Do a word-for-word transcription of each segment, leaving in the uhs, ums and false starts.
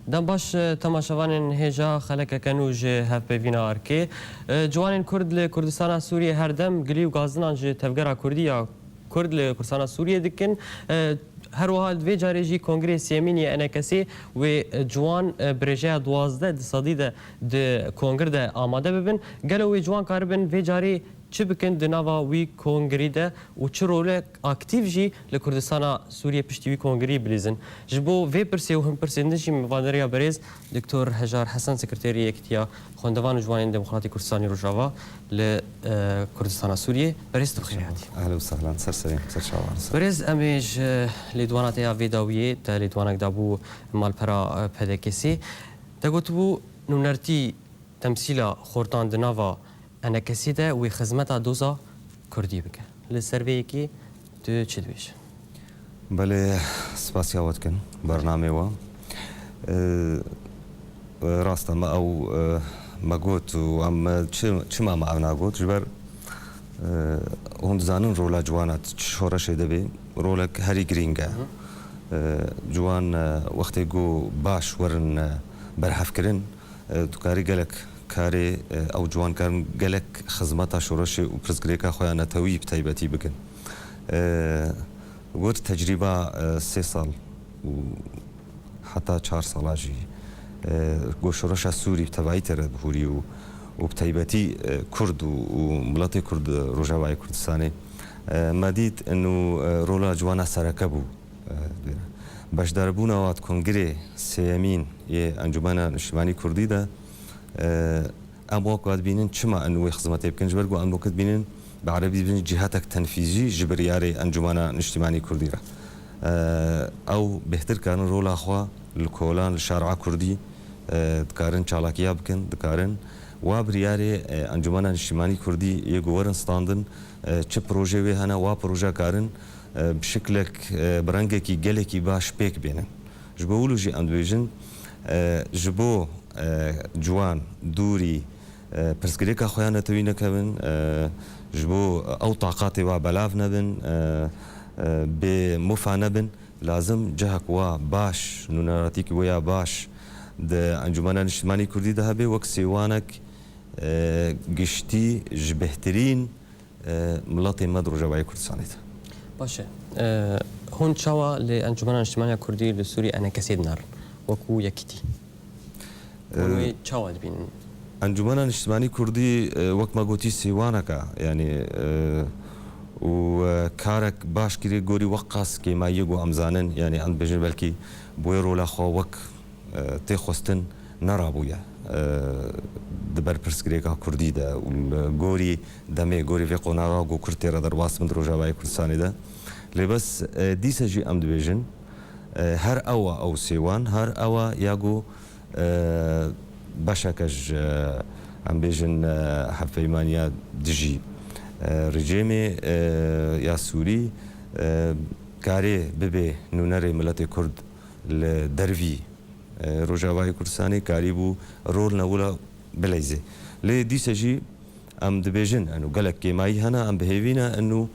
Dem baş, e, temaşevanên hêja xelekeke nû ji hevpeyvîna Arkê. E, ciwanên Kurd li Kurdistana Sûriyê her dem gilî û gazinan ji tevgera Kurdî ya Kurd li Kurdistana Sûriyê dikin. E, her wiha di vê carê jî Kongrê Sêyemîn yê Enekesê wê, e, ciwan, e, bi rêjeya duwazdeh di sedî de di kongir de amade bibin. Gelo wê ciwan karibin vê carê çi bikin di nava wî kongirî de û çi rolek aktîf jî li Kurdistana Sûriyê piştî wî kongirî bilîzin? Ji bo vê pirsê û hin pirsên din jî min va neriya berêz Doktor Hejar Hesen, Sekreterê Yekîtiya Xwendevan û Ciwanên Demokratîk Kurdistanê Rojava li, e, Kurdistana Sûriyê. Berêz tu bi xêr hatî. Ehlen û sehlen, ser serê, ser çavan, ser. Berêz, em ê ji lêdwana te ya vê dawiyê, te lêdwanek dabû malpera, e, P D K S'ê. Te gotibû, nûnertî temsîla xortan di nava enekesî de wê xizmeta doza kurdî bike. Li ser vê yekê tu çi dibêjî? Belê, spasiya we dikin bernamê we. Ee, rast e, me ew, e, me got û em, e, çi, çima me ew nagot? Ji ber, e, hûn dizanin rola ciwana di çi şoreşê de bê, rolek herî girîng e. Hı hı. E, ciwan, e, wextê ku baş werin, e, berhevkirin, e, dikarî gelek karê, e, ew ciwan karin gelek xizmeta şoreşê û pirsgirêka xwe ya netewî bi taybetî bikin. E, wir tecrîba, e, sê sal û heta çar sala jî, e, ku şoreşa Sûrî bi tevayî tê re bihûrî û, û bi taybetî, e, Kurd û, û miletê Kurd, e, Rojavayê Kurdistanê, e, me dît û, e, rola ciwana sereke bû. E, beşdarbûna wan di Kongirê Sêyemîn yê Encûmena Niştimanî Kurdî de, e, em wek wan dibînin, çima em wê xizmetê bikin? Ji ber ku em wek dibînin, bi erebî dibînin cihetek tenfîzî ji biryarê Encûmena Niştimanî Kurdî re. E, ew bêhtir karin rola xwe li kolan, li şara Kurdî, e, dikarin çalakiya bikin, dikarin wa biryarê, e, Encûmena Niştimanî Kurdî yê ku werin standin, e, çi projê wê hene, wa proje karin, e, bi şiklek, e, bi rengekî gelekî baş pêk bênin. Ji bo wilo jî em dibêjin, e, ji bo, e, ciwan, dûrî, e, pirsgirêka xwe ya netewî nekevin, e, ji bo ew taqatê wa belav nebin, e, e, bê mufa nebin, lazim cihek wa baş, nûneratîkî wê ya baş di Encûmena Niştimanî Kurdî de hebe, wek sêwanek, e, giştî ji bêhtirîn e, miletê me di Rojavayê Kurdistanê de. Baş e. E, hûn çawa li Encûmena Niştimanî ya Kurdî li Sûriyê enekesê dinarin? Wekû yekîtî. E, hûn wê çawa dibînin? Encûmena Niştimanî Kurdî, e, wek me gotî sêwanek e, yanî, e, û, e, karek baş kirî gorî weqas kêmayiyê ku em zanin, yanî em dibêjin belkî bi wê rola xwe wek e, tê xwestin nerabûye, e, di ber pirsgirêka Kurdî de û li gorî demê, gorî vê qonaxa ku Kurd tê re derbas bin di Rojavayê Kurdistanê de. Lê bes, e, dîse jî em dibêjin, e, her ew a ew sêwan, her ew a ya ku, e, beşeke ji, e, em bêjin, e, hevpeymaniya dijî, e, rejîmê, e, ya Sûrî, e, karê bibê nûnerê miletê Kurd li dervî e, Rojavayê Kurdistanê karîbû rol ne wila bileyzê. Lê dîse jî em dibêjin, eno gelek kêmayî hene, em bi hêvî ne, eno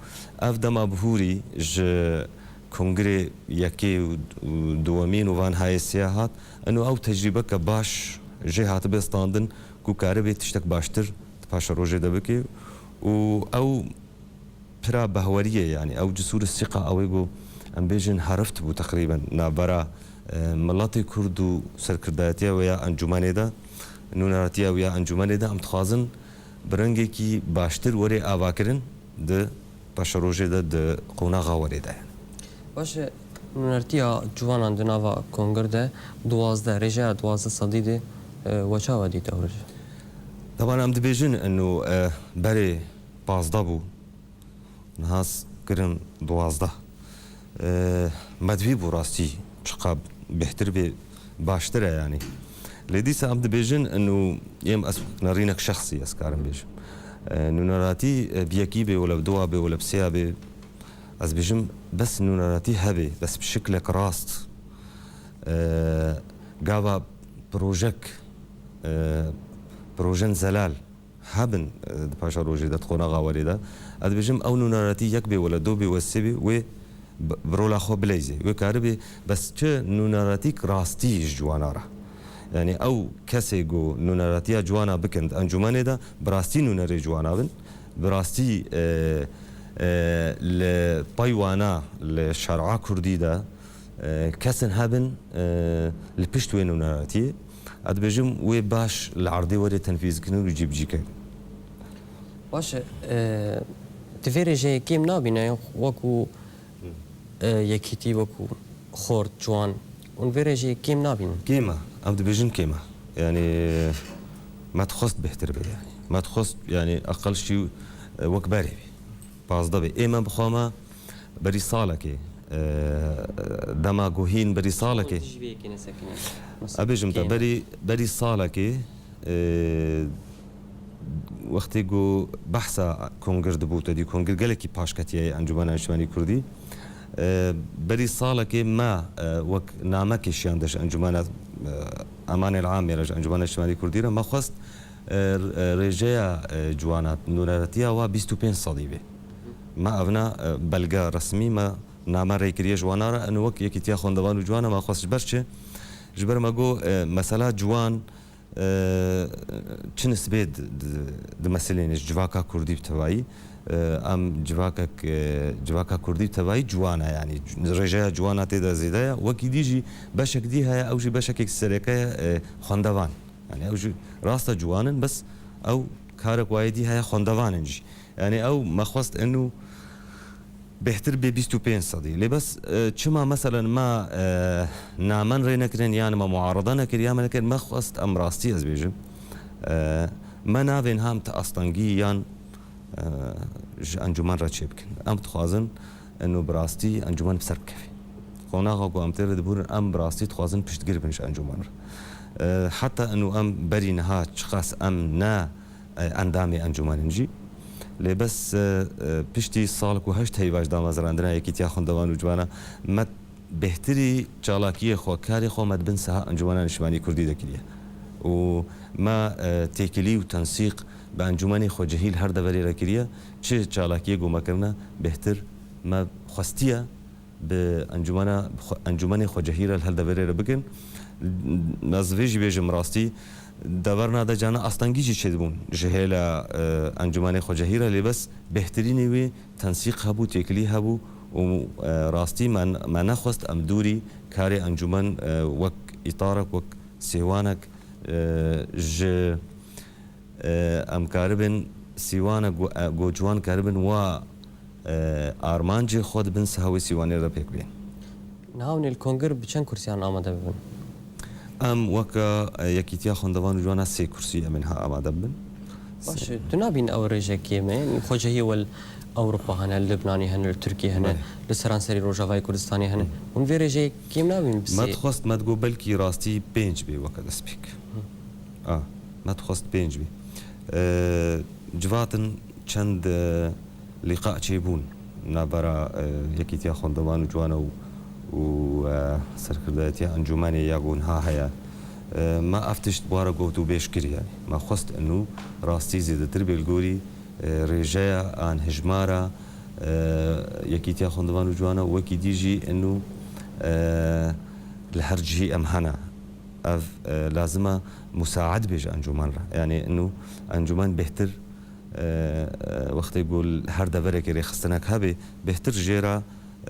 ev dema bihûrî ji kongirê yekê û, û duwemîn û van hayê sêya hat, eno ew tecrîbeke baş jê hatibe standin ku karibê tiştek baştir di paşerojê de bike û ew pira behweriyê, yanî ew cisûr sîqa ew ê ku em bêjin herift bû teqrîben navbera, e, miletê Kurd û serkirdayetiya wê ya encûmenê de, nûneratiya wê ya encûmenê de, em dixwazin bi rengekî baştir were avakirin di paşerojê de, di qonaxa werê de. Baş e, nûnertiya ciwanan di nava kongir de duwazdeh, rêjeya duwazdeh sedî de, e, we çawa dît ew rêje? Teban em dibêjin eno, e, berê pazdeh bû. Niha kirin duwazdeh. Eee, me divî bû rastî çiqa bêhtir bê, baştir e yanî. Lê dîsa em dibêjin, û êm ez nerînek şexsî ez karim bêjim. Eee, nûneratî, e, bi yekî bê, wele bi duwa bê, wele bi sêya bê, ez bêjim bes nûneratî hebe, bes bi şiklek rast. Eee, gava projek, eee, projen zelal, hebin, e, di paşerojê de, di qonaxa werê de. Ez dibêjim, ew nûneratî yek bê wele du bê wele sê bê, wê bi, bi rola xwe bileyzê. Wê karibê, bes çi nûneratîk rastî ji ciwana re. Yani ew kesê ku nûneratiya ciwana bikin di encûmenê de, bi rastî nûnerê ciwana bin, bi rastî, e, e, li pey wana li şer'a kurdî de, e, kesin hebin, e, li pişt wê nûneratiyê, ez dibêjim wê baş li erdê were tenfîzkirin û cîbicîkirin. Baş e, e, di vê rêjeyê kêm nabîne, wekû, e, yekîtî, wekû xort, ciwan, hûn vê rêjeyê kêm nabînin? Kêm e, em dibêjin kêm e. Yani me dixwest bêhtir be yani. Me dixwest yani eqel şî, e, wek berê bî. Pazdeh bê. Ê me bi xwe me berî salekê, e, dema ku hîn berî salekê. Xwe dijî vê yekê nesekine. Ez bêjim te, kêm e. Berî, berî salekê, e, wextê ku behsa kongir dibû, te dî kongir gelekî paş ketiye yê Encûmena Niştimanî Kurdî. E, berî salekê me, e, wek namekê şiyandiş Encûmena, e, Emanê Amê re ji Encûmena Niştimanî Kurdî re me xwest, e, r-, e, rêjeya, e, ciwana nûneratiya wa bîst û pênc sedî bê. Me evna, e, belge resmî me name rê kiriye ji wana re, eno wek Yekîtiya Xwendevan û Ciwana me xwest ji ber çi? Ji ber me got, e, mesela ciwan, e, çi nisbê di, di, dimesilêne ji civaka kurdî bi tevayî. E, em civakek, e, civaka kurdî bi tevayî ciwan e, yanî rêjeya ciwana tê de zêde ye. Wekî dî jî beşek dî heye, ew jî beşekek sereke ye, e, xwendevan. Yani ew jî rast e ciwan in, bes ew karek wayê dî heye, xwendevan in jî. Yani ew me xwest eno bêhtir bê bîst û pênc sedî. Lê bes, e, çima meselen me, e, namen rê nekirin, yan me muarada nekir, ya me nekir, me xwest em rastî ez bêjim. E, me navên ham ti astengî yan, e, ji encûmen re çêbikin. Em dixwazin eno bi rastî encûmen bi ser bikeve. Qonaxa ku em tê re dibûrin, em bi rastî dixwazin piştgir bin ji encûmen re. E, heta eno em berî niha çiqas em ne e, endamê encûmenên jî. Lê bes, e, e, piştî salek û heşt heyva ji damezrandina Yekîtiya Xwendevan û Ciwana me bêhtirî çalakiyê xwe, karê xwe me di bin siha Encûmena Niştimanî Kurdî de kiriye. Û me, e, têkilî û tensîq bi encûmenê xwe cihî li her deverê re kiriye. Çi çalakiyê ku me kirine, bêhtir me xwestiye bi encûmena, bi xwe, encûmenê xwecihî re li her deverê re bikin. Ez vê jî bêjim rastî, deverna de carna astengî jî çêdibûn ji hêla, e, encûmenê xwecihî re, lê bes bêhtirînê wê tensîq hebû, têkilî hebû û, e, rastî me, me nexwest em dûrî karê encûmen, e, wek îtarek, wek sêwanek, e, ji E, em karibin sîwana go-, e, goçwan karibin wa, e, armancê xwe di bin siha wê sîwanê re pêk bên. Niha hûn ê li kongir bi çend kursiyan amade bibin? Em weke, e, Yekîtiya Xwendevan û Ciwana sê kursî em ê niha amade bibin. Baş e, tu nabîn ew rêje kêm e? Xwecihî wel Ewropa hene, li Libnanê hene, li Tirkiyê hene, Belê. Li seranserî Rojavayê Kurdistanê hene. Hı. Hûn vê rêjeyê kêm nabîn bi Me sê? Dixwest me digot belkî rastî pênc bê weke destpêk. Hı. A, me dixwest pênc bî. E, civatin çend, e, lîqa çêbûn navbera, e, Yekîtiya Xwendevan û Ciwana û, û, e, serkirdayetiya encûmenê ya ku niha heye. E, me ev tişt bi we re got û bêş kir, yanî me xwest eno rastî zêdetir bê li gorî, e, rêjeya an hijmara, e, Yekîtiya Xwendevan û Ciwana û wekî dî jî eno, e, li her cihî em hene. Ev, e, lazim e musaid bê ji encûmen re. Yanî ino encûmen bêhtir, e, e, wextê ku li her deverekê rêxistinek hebe, bêhtir jê re,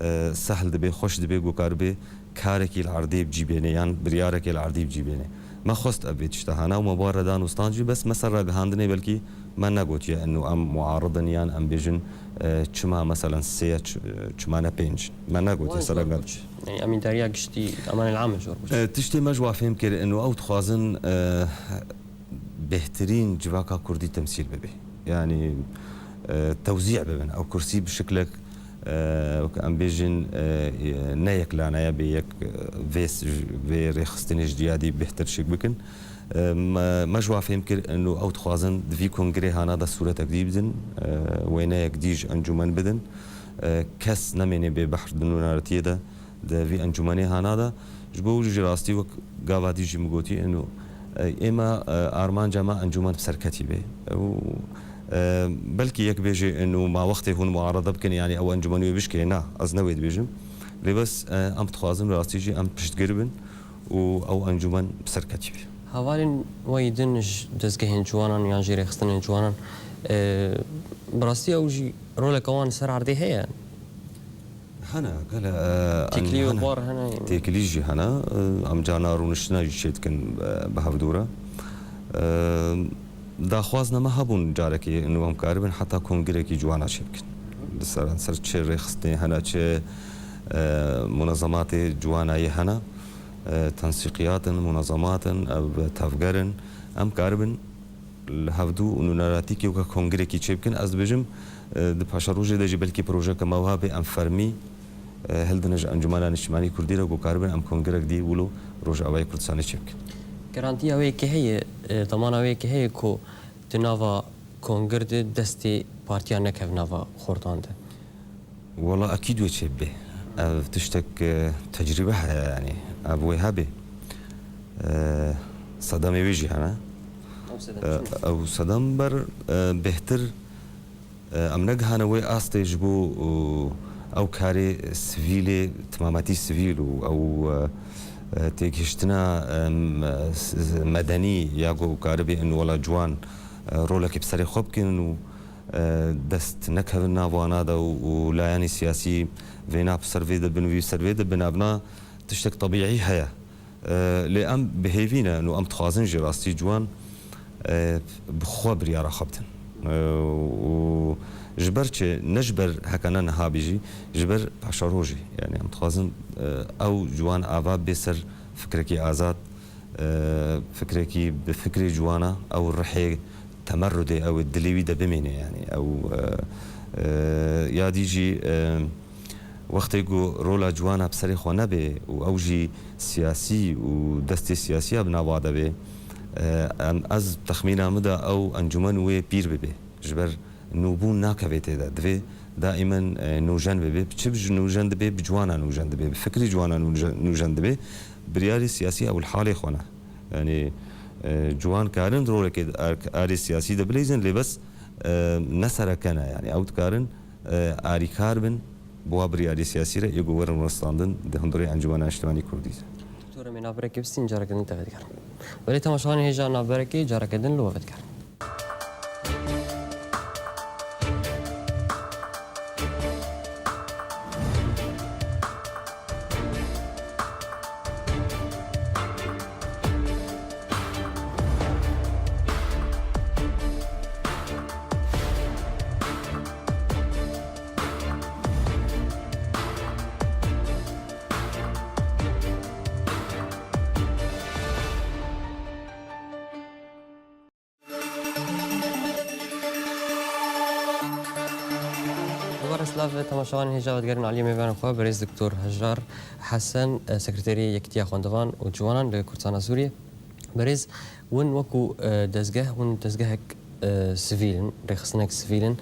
e, sehl dibe, xweş dibe ku karibe karekî li erdê bi cî bêne yan biryarekê li erdê bi cî bêne. Me xwest ev vê tişta hana û me bi wan re dan û stand jî, bes me ser ragihandinê belkî me negotiye ino em muarid in yan em bêjin, e, çima meselen sê ye, ç-, çima ne pênc? Me negotiye Wan ser jor ragihandin. Bû. Yani, emîndariya giştî, emanê ame jor bû. E, tiştê me ji wa fêm kir, ino ew dixwazin, e, bêhtirîn civaka kurdî temsîl bibe. Yani, e, tewzî bibin. Ew kursî bi şiklek, e, wek em bêjin, e, ne yeklane ye, bê yek, e, vê s-, vê rêxistinê ji diya dî bêhtir şik bikin. E, me, me ji wa fêm kir, ino ew dixwazin di vî kongirê hana de sûretek dî bidin, e, wêneyek dî ji encûmen bidin. E, kes nemêne bê behr di nûneratiyê de, di vî encûmenê hana de. Ji bo wî jî rastî wek gava dî jî min gotî, ino, e, ê me, e, armanca me encûmen bi ser ketî bê. Û, e, belkî yek bêje, ino, ma wextê hûn muarede bikin, yanî ew encûmen wê bişkê, na, ez ne wê dibêjim. Lê bes, e, em dixwazin rastî jî em piştgir bin û ew encûmen bi ser ketî bî. Hevalên we yî din ji dezgehên ciwanan yan jî rêxistinên ciwanan, e, bi rastî ew jî roleke wan li ser erdê heye? Hene, gele, e, Têkilî û hene. Bar hene. Têkilî jî hene. E, em carna rûniştina jî çêdikin, e, bi hevdû re. E, daxwazina me hebûn carekê û em karibin heta kongrekî ciwana çêbikin. Li seranser çi rêxistinê hene, çi, e, munezematê ciwanayê hene, e, tensîqiyat in, munezemat in, ev tevger in. Em karibin li hevdû û nûneratîkê weke kongrekî çêbikin. Ez dibêjim, e, di paşerojê de jî belkî projeke me wiha bê em fermî, e, hildine ji Encûmena Niştimanî Kurdî re ku karibin em kongrek dî wilo Rojavayê Kurdistanê çêbikin. Garantiya wê yekê heye, e, demana wê yekê heye ku di nava kongir de destê partiya nekeve nava xortan de? Wela ekîd wê çêbibe. Ev tiştek, e, tecrîbe heye, yanî ev wê hebe. E, sedemê wê jî hene. Ew sedem E, çi ne? Ew sedem ber, e, bêhtir, e, em negihane wê astê ji bo, e, ew karê sivîlê, timametî sivîl û ew, e, e, têgihiştina, e, s-, s-, medenî ya ku karibê in wela ciwan, e, rolekê bi serê xwe bikin û e, dest nekevin nav wana de û, û layanê siyasî vêna bi ser vê de bin, wî ser vê de bin, evna tiştek tebîî heye. E, lê em bi hêvî ne û em dixwazin jî rastî ciwan, e, bi xwe biryara xwe bidin. E, û ji ber çi, ne ji ber heke ne niha bî jî, ji ber paşerojê. Yanî em dixwazin, e, ew ciwan ava bê ser fikrekî azad, e, fikrekî bi fikrê ciwana, ew rihê temerrudê, ew ê dilê wî de bimêne, yanî ew, e, e, ya dî jî, e, wextê ku rola ciwana bi serê xwe nebe û ew jî siyasî û destê siyasiya bi nava de be, e, em, ez texmîna min de ew encûmen wê pîr bibe. Ji ber nûbûn nakeve tê de. Divê daîmen, e, nûjen bibe. Bi çi bi nûjen dibe? Bi ciwana nûjen dibe. Bi fikrî ciwana nûjen, nûjen dibe. Biryarê siyasî ew li halê xwe ne. Yanî, e, ciwan karin rolekê di ar-, arê siyasî de bileyzin, lê bes, e, ne sereke ne. Yanî ew dikarin, e, arîkar bin bi wa biryarê siyasî re, ê ku werin rastandin di hundirê Encûmena Niştimanî Kurdî de. Doktor, em ê navberekê bistîn, careke din te vedigerin. Belê temaşevanên hêja, navberekê careke din li we vedigerin. Dubare silav temaşevanên hêja, vedigerin aliyê mêvanên xwe, birêz Doktor Hejar Hesen, e, Sekreterê Yekîtiya Xwendevan û Ciwanan li Kurdistana Sûriyê. Birêz, hûn wekû, e, dezgeh, hûn dezgehek, e, sivîl in, rêxistinek sivîl in.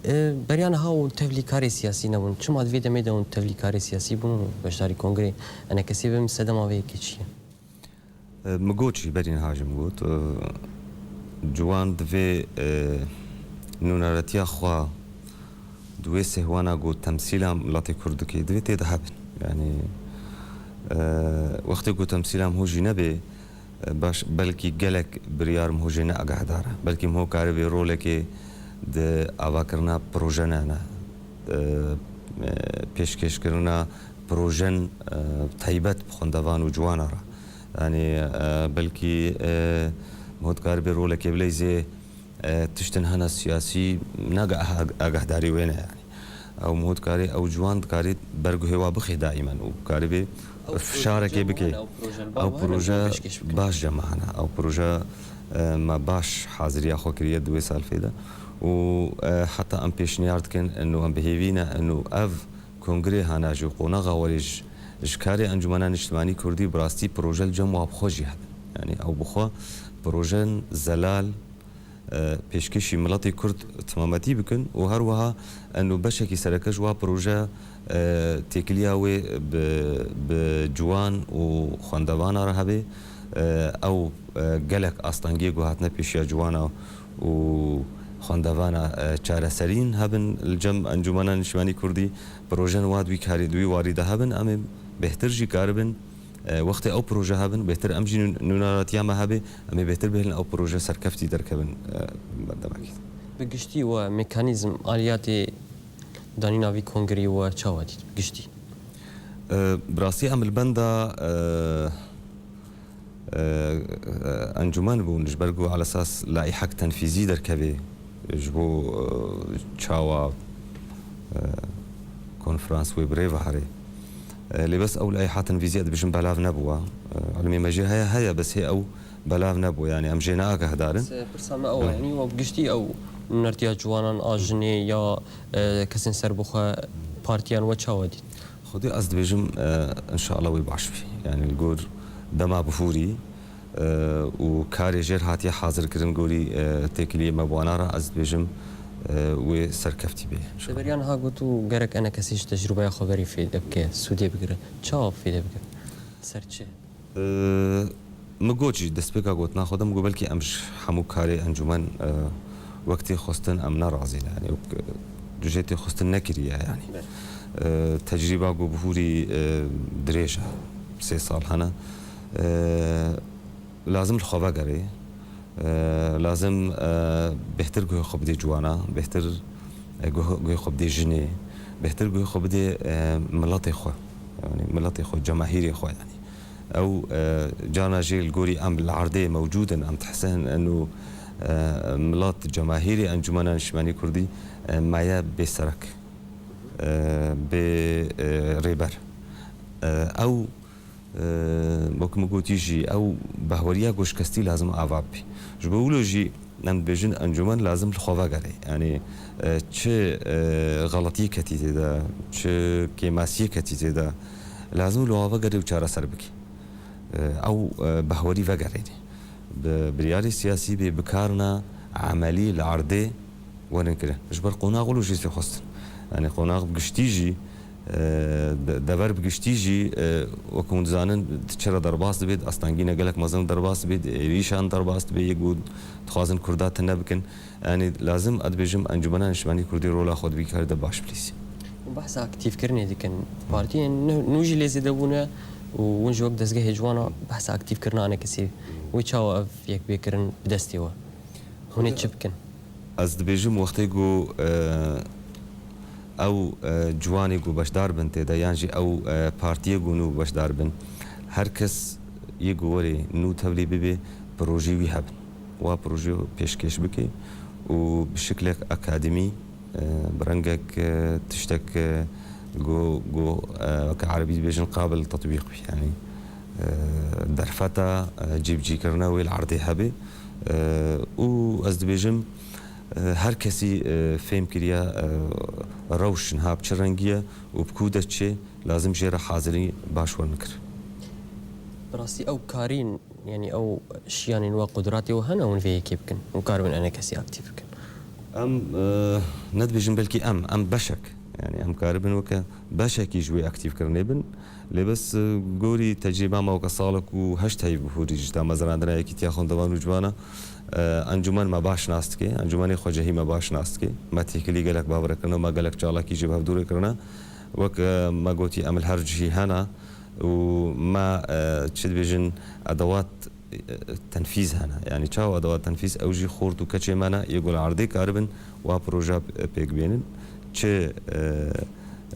E, beriya niha hûn tevlî karê siyasî nebûn. Çima di vê demê de hûn tevlî karê siyasî bûn û beşdarî kongrê enekesî bin, sedema vê yekê çi ye? E, min got jî, berî niha jî min got, e, ciwan divê, e, nûneretiya xwe di wê sêhwana ku temsîla miletê Kurd dike, divê tê de hebin. Yanî, e, wextê ku temsîla min hû jî nebe, e, baş, belkî gelek biryar min hû jê ne agehdar e. Belkî min hû karibê rolekê di avakirina proje ne, ne, e, e, pêşkêşkirina projen, e, taybet bi xwendevan û ciwana re. Yanî, e, belkî, e, min hû dikaribê rolekê bileyzê, e, tiştin hene siyasî nage-, ag-, agahdarî wê ne yanî. Ew min hû dikarê, ew ciwan dikarê berguhê wa bixê daîmen û karibê Ew fişarekê proje bike. Ew proje li ba Ew we hene, proje pêşkêş bike. Baş cema hene. Ew proje, e, me baş haziriya xwe kiriye di wê salfê de. Û, e, heta em pêşniyar dikin, û em bi hêvî ne, û ev kongrê hana jî qonaxa werê ji, ji karê Encûmena Niştimanî Kurdî bi rastî proje li cem wa bi xwe jî hebin. Yanî ew bi xwe projen zelal, e, pêşkêşî miletê Kurd timametî bikin û her wiha eno beşekî sereke ji wa proje, e, têkiliya wê bi, bi ciwan û xwendevana re hebe. E, ew, e, gelek astengiyê ku hatine pêşiya ciwana û xwendevana, e, çareserîn hebin li cem Encûmena Niştimanî Kurdî, projen wa di wî karî, di wî warî de hebin, em ê bêhtir jî karibin, E, wextê ew proje hebin, bêhtir em jî nû-, nûneratiya me hebe, em ê bêhtir bihêlin ew proje serkeftî derkevin, e, berdevekî. Bi giştî we mekanîzm aliyatê danîna vî kongreyê we çawa dît? Bi giştî. E, bi rastî em li benda, e, e, e, encûmen bûn, ji ber ku alesas laîhek tenfîzî derkevê ji bo, e, çawa, e, konferans wê bi rê ve herê. E, lê bes ew laîha tenfîzî ez dibêjim belav nebûwa. E, ilmê me jê heye, heye, bes hê ew belav nebû, yanî em jê ne agahdarin. Pirsa me ew e, yanî we bi giştî ew nûnertiya ciwanan a jinê ya, e, kesên serbixwe partiyan we çawa dît? Xwedê ez dibêjim, e, înşallah wê baş bî. Yanî li gor dema bihûrî, e, û karê jêr hatiye hazirkirin gorî, e, têkiliyê me bi wana re ez dibêjim, e, wê serkeftî bê. Te beriya niha got û gerek enekesî ji tecrûbeya xwe berî fêde bike, sûdê bigire. Çawa fêde bike? Ser çi? Ee, min got jî, destpêka gotina xwe de min got, belkî em ji hemû karê encûmen, e, wek tê xwestin em ne razî ne. Yanî wek, e, dijê tê xwestin nekiriye yanî. Evet. E, tecrîba ku bihûrî, e, dirêj e, sê sal hene. E, lazim li xwe vegerê. E, lazim, e, bêhtir guhê xwe bidê ciwana, bêhtir, e, guh-, guhê xwe bidê jinê, bêhtir guhê xwe bidê, e, miletê xwe. Yanî miletê xwe, cemahîrê xwe yanî. Ew, e, carna jî li gorî em li erdê mewcûd in, em dihsin eno, e, milet, cemahîrê Encûmena Niştimanî Kurdî, e, maye bêserek, e, bê, e, rêber. E, ew, e, wek min gotî jî, ew behweriya ku şikestî lazim ava bibî. Ji bo wilo jî em dibêjin encûmen lazim li xwe vegerê. Yanî, e, çi, e, xeletiyê ketî tê de, çi kêmasiyê ketî tê de, lazim li xwe vegerê û çareser bikî. E, ew, e, behwerî vegerênê. Bi biryarê siyasî bê, bi karina emelî li erdê werin kirin. Ji ber qonax wilo jî tê xwestin. Yanî qonax bi giştî jî, e, de-, dever bi giştî jî, e, wek hûn dizanin, di çi re derbas dibê, astengîne gelek mezin derbas dibê, di êrîşan derbas dibê, yê ku dixwazin Kurda tune bikin. Yanî lazim ez dibêjim Encûmena Niştimanî Kurdî rola xwe di vî karî de baş bilîzî. Hûn behsa aktîfkirinê dikin. Partiyên nû, nû jî lê zêde bûne û hûn jî wek dezgehê ciwana behsa aktîfkirina enekesî. Wê çawa ev yekbêkirin bi destê we? Hûn ê çi bikin? Ez dibêjim wextê ku, e, ew, e, ciwanê ku beşdar bin tê de, yan jî ew, e, partiyê ku nû beşdar bin, her kes yê ku werê nû tevlî bibe, projeyê wî hebin. Wa projeyo pêşkêş bike û bi şiklek akademî, e, bi rengek, e, tiştek, e, ku, ku, e, weke erebî dibêjin qabil tetbîq bî. Yanî, e, derfeta, e, cîbicîkirina wê li erdê hebe. E, û ez dibêjim, e, her kesî, e, fêm kiriye, e, rewş niha bi çi rengî ye û bi ku de çê, lazim jê re hazirî baş werin kir. Bi rastî ew karîn, yanî ew şiyanên we, qudratê we hene hûn vê yekê bikin? Hûn karibin enekesî aktîf bikin? Em, e, ne dibêjin belkî em, em beşek. Yanî em karibin weke beşekî ji wê aktîfkirinê bin. Lê bes, e, gorî tecrîba me weke salek û heşt heyv bihûrî ji damezrandina Yekîtiya Xwendevan û Ciwana, e, encûmen me baş nas dike, encûmenê xwecehî me baş nas dike. Me têkilî gelek bav re kirine, me gelek çalakî jî bi hevdû re kirine. Wek, e, me gotî, em li her cihî hene û me, e, çi dibêjin, edewat, e, tenfîz hene. Yanî çawa edewat tenfîz? Ew jî xort û keçê me ne, yê ku li erdê karibin wa proje p-, pêk bênin. Çi, e,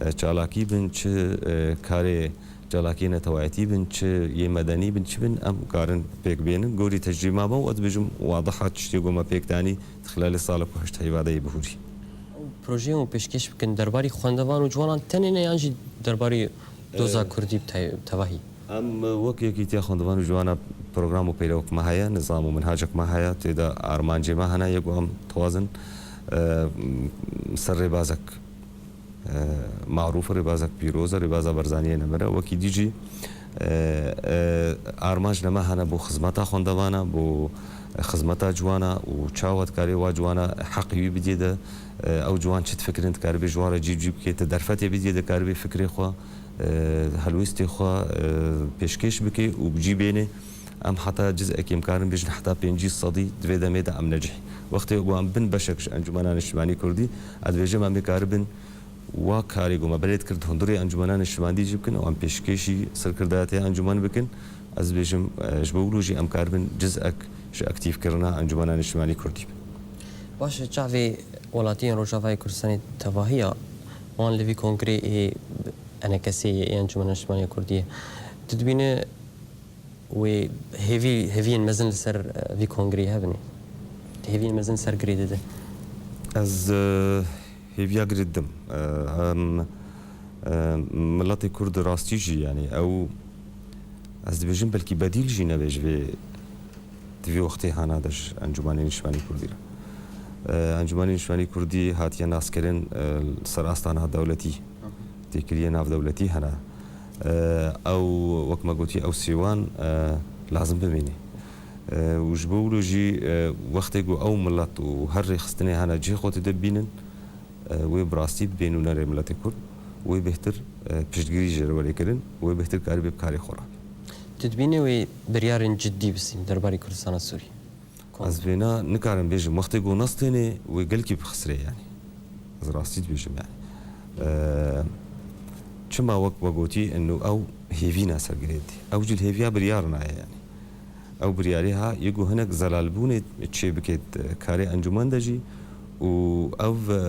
e, çalakî bin, çi, e, karê çalakiyê netewayetî bin, çi yê medenî bin, çi bin, em karin pêk bênin. Gorî tecrîba me û ez dibêjim wadiha tiştê ku me pêk danî di xilalê salek û heşt heyva de yê bihûrî. Ew projeyên û pêşkêş bikin derbarî xwendevan û ciwanan tenê ne yan jî derbarî doza Ee, kurdî bi te-, tevahî? Em, e, wek Yekîtiya Xwendevan û Ciwana program û peyrewek me heye, nizam û minhacek me heye, tê de armancê me hene, yê ku em dixwazin, e, ser rêbazek, e, marûf e, rêbazek pîroz e, rêbaza Barzaniyê nemir e. Wekî dî jî, e, e, armanc li me hene bo xizmeta xwendevana, bo xizmeta ciwana û çawa dikarê wa ciwana heqê wî bidiyê de, e, ew ciwan çi difikirin, dikaribê ji wan re cî bi cî bikê, ti derfetê bidiyê de, dikaribê fikrê xwe, e, helwêstê xwe, e, pêşkêş bike û bi cî bêne. Em heta cizekê em karin bêjin heta pêncî sedî di vê demê de em necihî. Wextê ku em bin beşek ji Encûmena Niştimanî Kurdî, ez dibêjim em ê karibin Wa karê ku me belê dikir di hundirê Encumena Niştimandî jî bikin û em pêşkêşî serkirdayetiya encûmen bikin, ez dibêjim, e, ji bo wilo jî em karibin cizek ji aktîfkirina Encumena Niştimandî Kurdî bin. Baş e, çavê welatiyên Rojavayê Kurdistanê tevahiya wan li vî kongrê ê enekesê yê Encumena Niştimaniya Kurdî ye. Tu dibîne wê hêvî, hêviyên mezin li ser, e, vî kongreyê hebin? Hêviyên mezin li ser girê dide? Ez, e, hêviya girê didim. E, em, e, miletê Kurd rastî jî, yanî ew, ez dibêjim belkî bedîl jî nebe ji vê, di vî wextê hana de ji Encûmenê Niştimanî Kurdî re. E, Encûmenê Niştimanî Kurdî hatiye naskirin, e, ser asta navdewletî, têkiliyê navdewletî hene. E, ew, wek me gotî, ew sêwan, e, lazim bimîne. E, û ji bo wilo jî, e, wextê ku ew milet û her rêxistinê hene cihê xwe tê de bibînin, e, wê bi rastî bibê nûnerê miletê Kurd, wê bêhtir, e, piştgirî ji re were kirin, wê bêhtir karî bê bi karê xwe re. Tu dibînî wê biryarên ciddî bistînin derbarê Kurdistana Sûrî? Ez vêna nikarim bêjim, wextê ku nestêne wê gelkî bixisirê, yanî. Ez rastî dibêjim, yanî. Eee, çima wek we gotî, eno ew hêvîna ser girê didî. Ew jî li hêviya biryar nayê, yanî. Ew biryarê ha, yê ku hinek zelalbûnê çê bikêt, e, karê encûmen de jî û ev, e,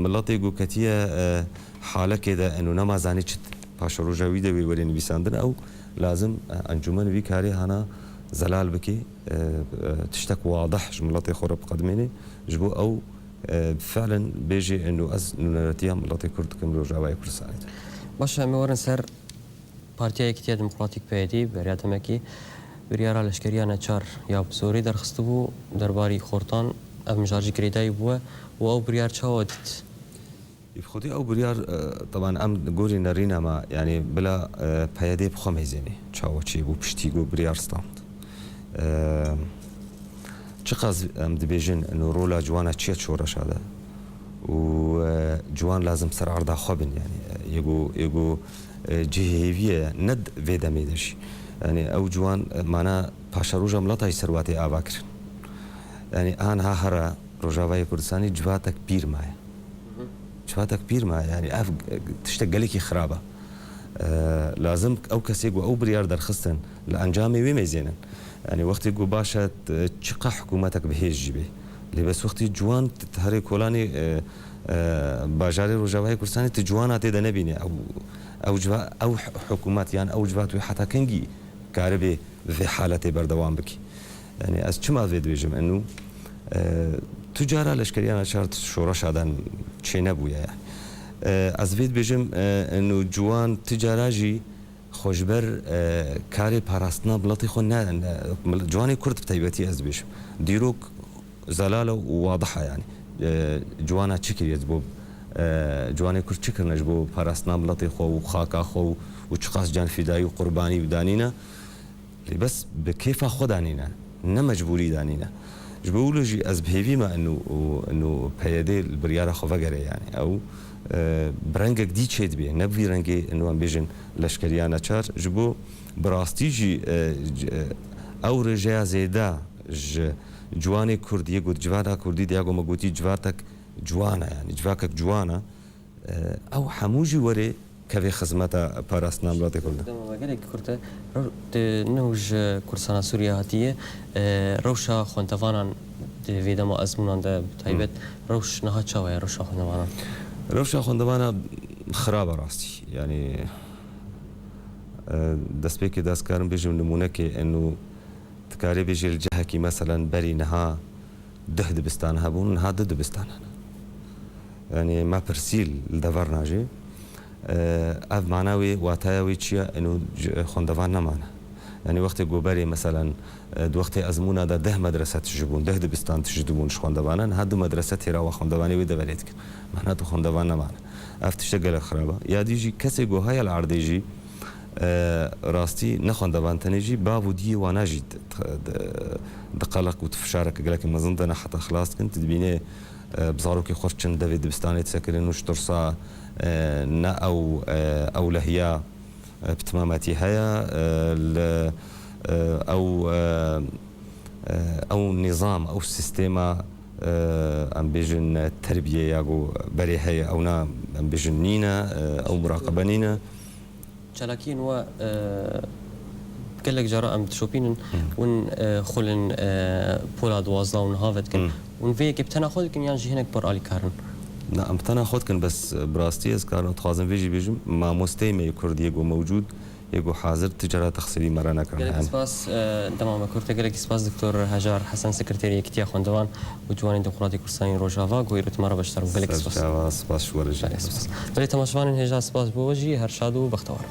miletê ku ketiye, e, halekê de, eno nema zanî çi paşeroja wî de wê were nivîsandin, ew lazim, e, encûmen vî karê hana zelal bike. E, e, tiştek wadih ji miletê xwe re biqedimêne, ji bo ew, e, fiilen bêjê, eno ez nûneretiya miletê Kurd dikim Rojavayê Kurdistanê de. Baş e, em ê werin ser Partiya Yekîtiya Demokratîk, P Y D, beriya demekê biryara leşkeriya neçar ya bi zorê derxistibû derbarî xortan, ev mijar jî girêdayî bûye û ew biryar çawa dît? Bi xwedî ew biryar, e, teban em gorî nerîna me, yanî bila, e, P Y D bi xwe mêzênê çawa çêbû piştî ku biryar stand. E, çiqas em dibêjin, ino rola ciwana çi ye şoreşa de? Û, e, ciwan lazim ser erda xwe bin, yanî, e, yê ku, yê ku, e, cihê hêviyê ye, ne d-, vê demê de jî. Yanî ew ciwan, e, mana paşeroja mileta jî ser wa tê ava kirin. Yanî aniha here Rojavayê Kurdistanê civatek pîr maye. Civatek pîr maye, yanî ev tiştek gelekî xirab e. E, lazim ew kesê ku ew biryar derxistin li encamê wê mêzênin. Yanî wextê ku baş e, t-, çiqa hikûmetek bi hêz jî bê. Lê bes wextê ciwan t-, t-, herê kolanê, e, e, bajarê Rojavayê Kurdistanê tu ciwana tê de nebînî. Ew, ew civa-, ew h-, hikûmet yan ew civat wê heta kengî karibê vê haletê berdewam bikî? Yanî ez çima vê dibêjim? Eno, e, tu cara leşkeriya neçar tu şoreşa de çênebûye, yanî. E, ez vê dibêjim, e, eno ciwan tu cara jî xwe ji ber, e, karê parastina miletê xwe ne, ne, mil-, ciwanê Kurd bi taybetî ez dibêjim. Dîrok zelal e û wadih e, yanî. E, ciwana çi kiriye ji bo, e, ciwanê Kurd çi kirine ji bo parastina miletê xwe û xaka xwe û, û çiqas canfîdayî û qurbanî danîne? Lê bes bi kêfa xwe de nîne, ne mecbûrî de nîne. Ji bo wilo jî ez bi hêvî me ino, ino P Y D li biryara xwe vegere, yanî ew, e, bi rengek dî çêdibê, ne bi vî rengê ino em bêjin leşkeriya neçar. Ji bo bi rastî jî, e, c-, e, ew rêjeya zêde ji ciwanê Kurd yê got, civata Kurdî de ya ku me gotî civatek ciwan e, yanî civakek ciwan e. E, ew hemû jî were kevê xizmeta parastina miletê Kurd. Dema me gelekî kurt e. Rew-, tu nû ji Kurdistana Sûriye hatiye, e, rewşa xwendevanan di vê dema ezmûnan de bi taybet, Hmm. rewş niha çawa ye, rewşa xwendevanan? Rewşa xwendevana xirab e rastî. Yanî, e, destpêkê de ez karim bêjim nimûnekê, eno dikarê bêjê li cihekî, meselen, berî niha deh dibistan hebûn, niha du dibistan hene. Yanî me pirsî li dever najê. E, ev mana wê, wataya wê çi ye? Eno c-, xwendevan nemane. Yanî wextê ku berê, meselen, e, di wextê ezmûna de deh medrese tijî bûn, deh dibistan tijî dibûn ji xwendevanan, niha du medrese têra wa xwendevanê wê deverê dikin. Mana tu xwendevan nemane. Ev tiştek gelek xirab e. Ya dî jî kesê ku heye li erdê jî, e, rastî ne xwendevan tenê jî, bav û diyê wana jî di, di, di qeleq û di fişareke gelekî mezin de ne heta xilas dikin. Tu dibînê, e, bi zarokê xwe re çin devê dibistanê disekirin û ji tirsa, e, ne ew, e, ewlehiya, e, bi timametî heye, e, li, e, ew, e, e, ew nîzam, ew sîstema Em bêjin terbiyê ya ku berê heye, ewna em bêjin nîne, ew muraqebe nîne. Çalakiyên we gelek cara em dişopînin, hûn xulin pola duwazdeh û niha ve dikin. Hûn vê yekê bi tena xwe dikin yan jî hinek bi alîkar in? Na, em bi tena xwe dikin, bes bi rastî ez karim dixwazim vê jî bêjim, mamosteyê me yê Kurd yê ku mewcûd, yê ku hazir ti cara texsîrî me re nekirin. Gelek spas, dema me kurte, gelek spas Doktor Hejar Hesen, Sekreterê Yekîtiya Xwendevan û Ciwanên Demokratîk Kurdistanê Rojava, ku îro te me re beşdar bû. Gelek spas. Serçava, spas ji we re jî. Gelek spas. Belê temaşevanên hêja, spas bo we jî, her şad û bextewar.